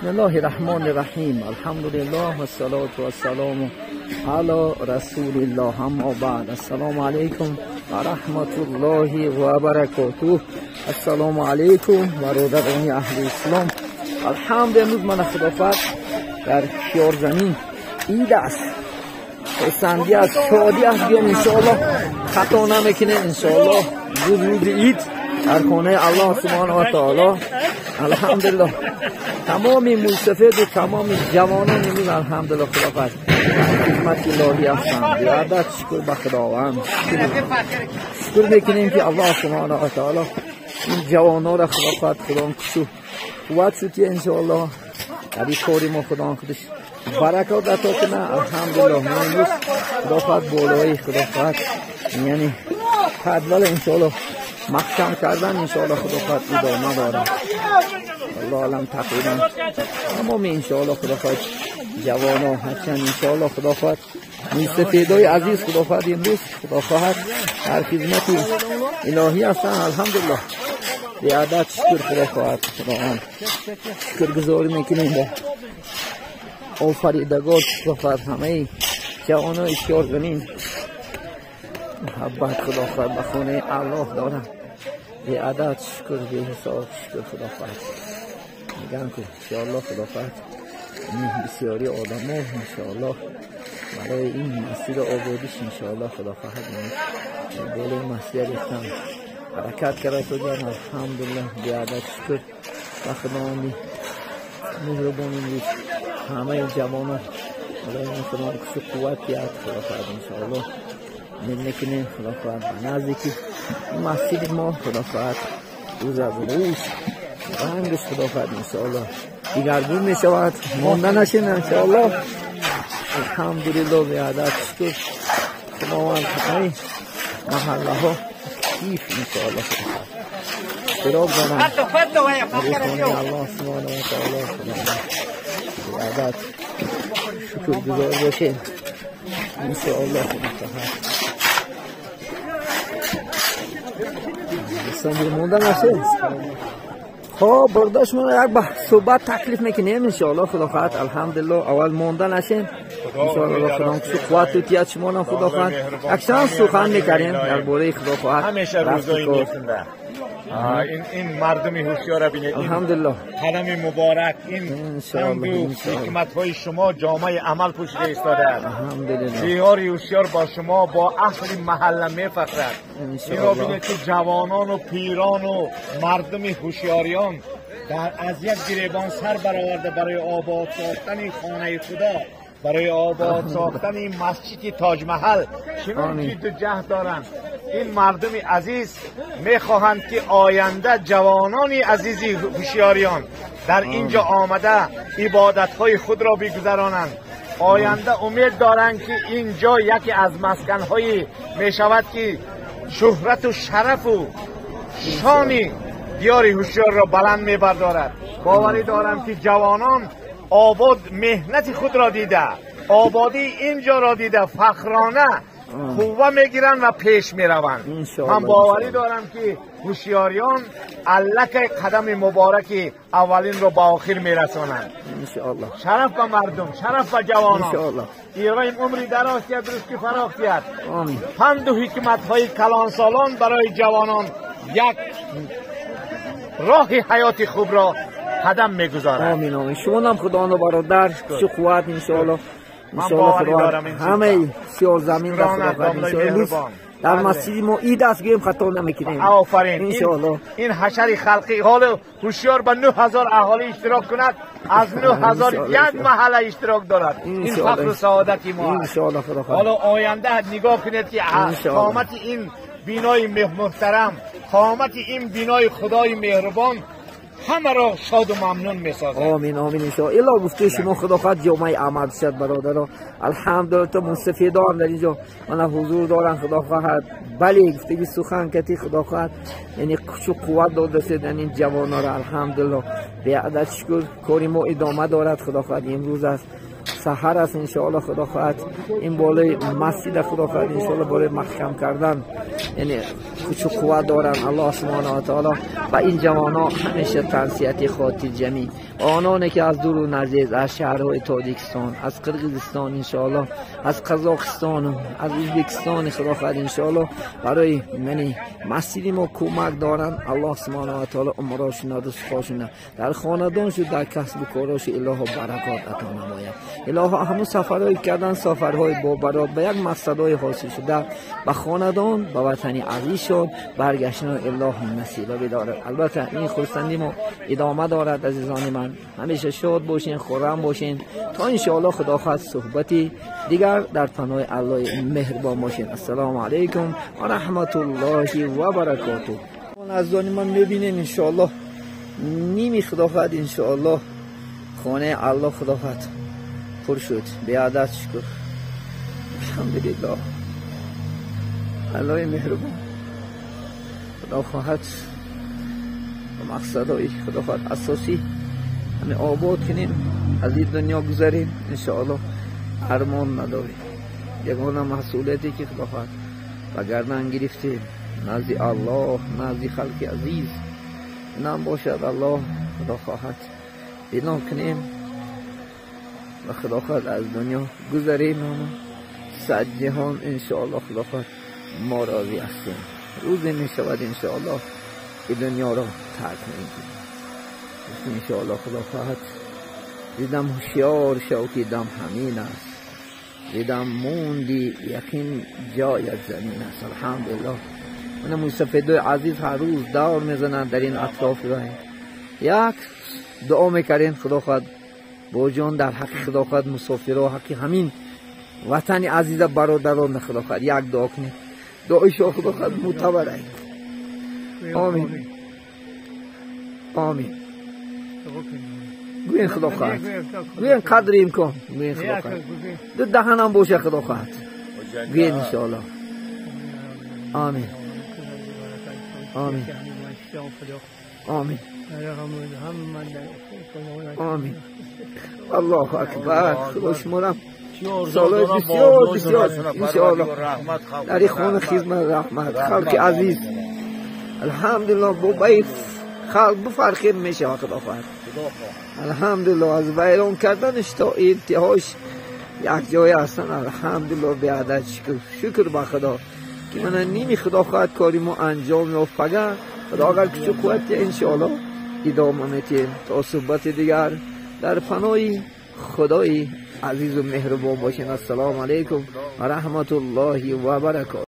بسم الله الرحمن الرحیم. الحمدلله و الصلاة و السلام علی رسول الله. اما بعد، السلام علیکم و رحمت الله و برکاته. السلام علیکم برادران اهل اسلام. الحمد امروز من خدافت در شیار زمین عید است، خرسندی است، شادی است. بیام انشاءالله خطا نمیکنه انشاءالله. روز عید در خانه الله سبحانه و تعالی. الحمدلله تمام موسفید و تمام جوانان امروز الحمدلله خداوند خدمت الهی هستند. بیادت شکر به خداوند، شکر میکنیم که الله سبحانه و تعالی این جوانان را خداوند خدا کشو قوت شد که انشاءالله در این کاری ما خدا خودش برکات عطا کنه. الحمدلله ما امروز خداوند بالای خداوند یعنی پدول انشاءالله محکم کردن انشاءالله خدا خواهد ادامه داره. الله عالم تقریبا تمام انشاءالله خدا خواهد جوان ها هرچند انشاءالله خدا خواهد موسفیدای عزیز خدا خواهد امروز خدا خواهد هر خدمت الهی هستن. الحمدلله بیادت شکر خدا خواهد خداوند شکر گذاری میکنیم به آفریدگار خدا خواهد همه جوان های شیار زمین محبت خدا خواهد به خانه الله دارم. بی عدد شکر، بی حساب شکر خدا خواهد. میگم که انشاءالله خدا خواهد بسیاری آدم ها انشاءالله برای این مسیر آبادیش انشاءالله خدا خواهد بالای مسیر ریختن حرکت کرده شدن. الحمدلله بی عدد شکر و خداوندی مهربان امروز همه جوان ها برای این خدا قوت بیاد خدا خواهد انشاءالله میکنیم. خدا خواهد نزدیکی مسجد ما خدا خواهد روز از روز رنگش خدا خواهد انشاءالله دیگرگون میشود. مانده نشین انشاءالله. الحمدلله به عدد شکر خداوند همه محله ها کیف انشاءالله اشتراک دارند در خانه الله سبحانه و تعالی. خداوند به عدد شکر گذار باشیم انشاءالله. خدا خواهد مونده نشه. خب برداشت من یک صحبت تکلیف میکنیم انشاءالله خدا خواهد. الحمدلله اول مونده نشین انشاءالله خدا قوت و تیاد شما خدا خواهد. اکثرا سخن میکردیم درباره خدا خواهد همیشه روزای نیکنده. این مردم هوشیار بینید. الحمدلله قدم مبارک این حکمت های شما جامعه عمل پوشیده ایستاده است. الحمدلله دیار هوشیار با شما با اهل محله میفخرد. اینو بینید که جوانان و پیران و مردم هوشیاریان در از یک گریبان سر برآورده برای آباد ساختن خانه خدا، برای آباد ساختن مسجد تاج محل چنان جد و جهد دارند. این مردم عزیز میخواهند که آینده جوانان عزیزی هوشیاریان در اینجا آمده عبادت‌های خود را بگذرانند. آینده امید دارند که اینجا یکی از مسکن‌های میشود که شهرت و شرف و شان دیار هوشیار را بلند میبردارد. باوری دارم که جوانان آباد مهنت خود را دیده، آبادی اینجا را دیده، فخرانه قوه میگیرن و پیش میروند. من باوری دارم که هوشیاریان الک قدم مبارک اولین رو به آخر میرسانند. انشاءالله شرف به مردم، شرف به جوانان. انشاءالله ایران عمری دراز کید، رزق فراخ کید. پند و حکمت های کلان سالان برای جوانان یک راه حیات خوب را قدم میگذارد. آمین آمین. شما هم خدا برادر چه قوت انشاءالله. انشاءالله خدا همه سیار زمین را خدا خواهد در مسجد ما عید است گیم خطا نمیکنیم. آفرین انشاءالله. این حشر خلقی حال هوشیار به 9000 اهالی اشتراک کند، از 9000 یک محله اشتراک دارد. این فخر و سعادت ما انشاءالله خدا خواهد. حالا آینده نگاه کنید که قامت این بینای محترم، قامت این بینای خدای مهربان همه را شاد و ممنون میسازد. آمین آمین انشاءالله. الا گفته شما خدا خواهد جامعه عمل شد برادرها. الحمدلله تا موسفیدان در اینجا من حضور دارن خدا خواهد. بله گفتگی سخن کتی خدا خواهد یعنی چو قوت داده شد این جوانا را. الحمدلله به عدد شکر کاری ما ادامه دارد خدا خواهد. امروز است سحر است انشاءالله خدا خواهد این بالای مسجد خدا خواهد انشاءالله برای محکم کردن یعنی кучу қувват доранд. Аллоҳ субҳонаҳу ва таоло ба ин ҷавонон ҳамеша тансиҳати хотирҷамӣ ва ононе ки аз дуру наздик, аз шаҳрҳои Тоҷикистон, аз Қирғизистон иншоаллоҳ, аз Қазоқистон, аз Ӯзбекистон худо хоҳад иншоаллоҳ барои яъне масҷиди мо кӯмак доранд. Аллоҳ субҳонаҳу ва таоло умрашона, ризқошона, дар хонадоншу, дар касбу корошу илоҳо баракот ато намояд. Илоҳо ҳамун сафарҳое кардан, сафарҳои бобарот ба як мақсадҳои ҳосил шуда ба хонадон, ба ватани азизшон баргаштан илоҳ насиба бидорад. Албатта ин хурсандӣ мо идома дорад. Азизони ман, ҳамеша шод бошин, хуррам бошин то иншоаллоҳ худо хоҳад суҳбати дигар дар паноҳи Аллоҳи меҳрибон бошин. Ассалому алайкум ва раҳматуллоҳи ва баракотуҳ. Азизони ман, мебинен иншоаллоҳ ними худо хоҳад иншоаллоҳ хонаи Аллоҳ худо хоҳад пур шуд. Беадад шукр, алҳамдулиллоҳ. Аллоҳи меҳрибон худо хоҳад ба мақсадҳои худо хоҳад асосӣ ҳамин обод кунем, аз ин дунё гузарем иншоаллоҳ, армон надорем. Ягона масъулияте ки худо хоҳад ба гардан гирифтем назди Аллоҳ, назди халқи азиз инам бошад. Аллоҳ худо хоҳад бино кунем ва худо хоҳад аз дунё гузарем, сад ҷаҳон иншоаллоҳ худо хоҳад мо розӣ ҳастем. Рӯзе мешавад иншоаллоҳ ки дунёро тарк мекунем иншоаллоҳ. Худо хоҳад дидам ҳушёр шав ки дам ҳамин аст, дидам монди яқин ҷоят замин аст. Алҳамдулиллоҳ. Мана мусафидои азиз ҳар рӯз давр мезананд дар ин атроф. Як дуо мекардем худо хоҳад бо ҷон дар ҳаққи худо хоҳад мусофиро, ҳаққи ҳамин ватани азиза бародарон худо хоҳад як дуо кунем. Дуои шумо худо хоҳад мутабаррак. Омин, омин. Гӯен худо хоҳад, гӯен қадри имкон, гӯен худо хоҳад ду даҳанам боша худо хоҳад гӯен иншоаллоҳ. Омин, омин, омин, омин. Аллоҳу акбар. Худо шуморам солҳои бисёр бисёр иншоаллоҳ дар ин хона хизмат, раҳмат халқи азиз. Алҳамдулиллоҳ, бо баи халқ буфархир мешавад худо хоҳад. Алҳамдулиллоҳ, аз вайрон карданаш то интиҳош як ҷоя ҳастанд. Алҳамдулиллоҳ, беадад шукр, шукр ба худо ки мана ними худо хоҳад кори мо анҷом ёфт. Пага худо агар кучу қувват иншоаллоҳ идома метиҳем. То суҳбати дигар дар паноҳи худои азизу меҳрубон бошед. Ассалому алайкум ва раҳматуллоҳи ва баракотуҳ.